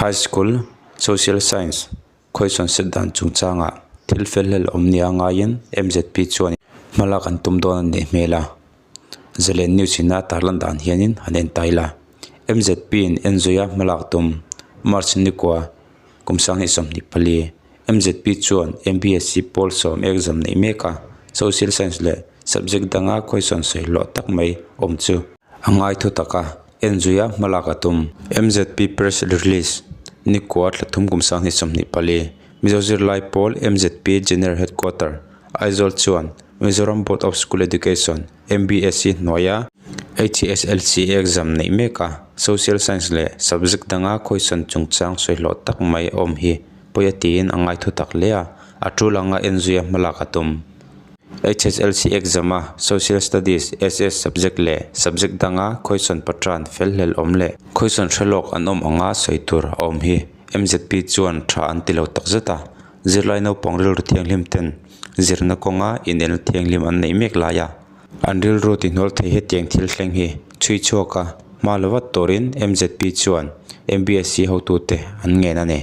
High School Social Science Question set dan chungchangah thil fel hlel awm nia ngaiin mzp chuan hmalak an tum dawn a nih hmel a. Zalen News in a tarlan dan hianin han en ta ila. Mzp in enzuia hmalak tum March nikua kum 2024 mzp chuan MBSC pawl sawm exam neih mek a, Social Science leh subject danga question sawi hlawh tak mai awm chu a ngai thu tak a. Enzuia hmalak a tum. Mzp Press Release, Nikua Thlathum kum 2024, Mizo zirlai pawl mzp General Headquarter, Aizawl chuan Mizoram Board of School Education, MBSE, hnuaia HSLC exam neih mek a, Social Science leh subject danga question chungchang sawi hlawh tak mai awm hi pawi a tiin a ngai thutak hle a, a tul anga enzuia hmalak a tum. HSLC exam a Social Studies, SS, subject leh subject danga question patran fel hlel awm leh question hre lawk an awm anga sawi tur a awm hi mzp chuan tha an ti lo tak zet a. Zirlai naupang rilru thianghlim ten zirna kawnga inelna thianghlim an neih mek lai a, an rilru tihnual thei hetiang thil thleng hi chhui chhuak a hma la vat turin mzp chuan MBSC hotute an ngen a ni.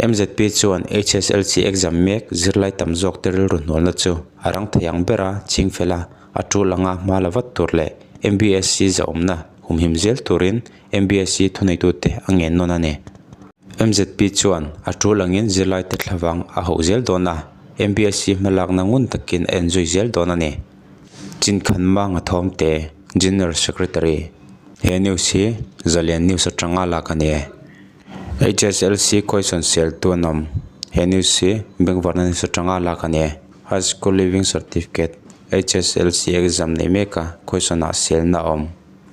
Mzp chuan HSLC exam mek zirlai tam zawk te rilru hnualna chu a rang thei ang ber a, ching fel a, a tul anga hma la vat tur leh MBSC zahawmna humhim zel turin MBSC thuneitute a ngen nawn a ni. Mzp chuan a tul angin zirlai te thlavang a hauh zel dawn a, MBSC hmalakna ngun takin a enzui zel dawn a ni. Chinkhanma Ngathawmte, General Secretary, He news hi Zalian News atanga lak a ni e. HSLC question sel tu an awm. He news hi Bengvarna news atanga lak a ni e. High School Leaving Certificate, HSLC, exam neih mek a question ah selna a awm.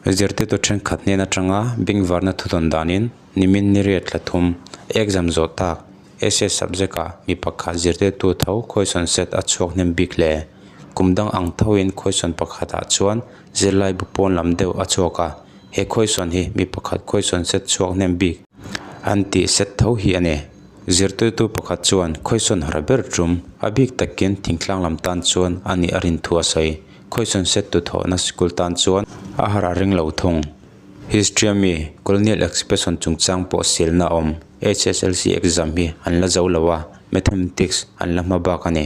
Zirtirtu thenkhat hnen atanga Bengvarna thutawn danin nimin ni riat thla thum exam zawh tak SS subject ah mi pakhat zirtirtu tho question set a chhuak hnem bik hle. Kum dang ang thoin question pakhat ah chuan zirlai bu pawn lam deuh a chhuak a. He question hi mi pakhat question set chhuak hnem bik an tih set tho hi a ni. Zirtirtu pakhat chuan question har ber tum a bik takin thingtlang lam tan chuan a nih a rin thu a sawi. Question set tu thawhna sikul tan chuan a har a ring lo thung. History a mi Colonial Expression chungchang pawh silna a awm. HSLC exam hi an la zo lo a, Mathematics an la hma bak a ni.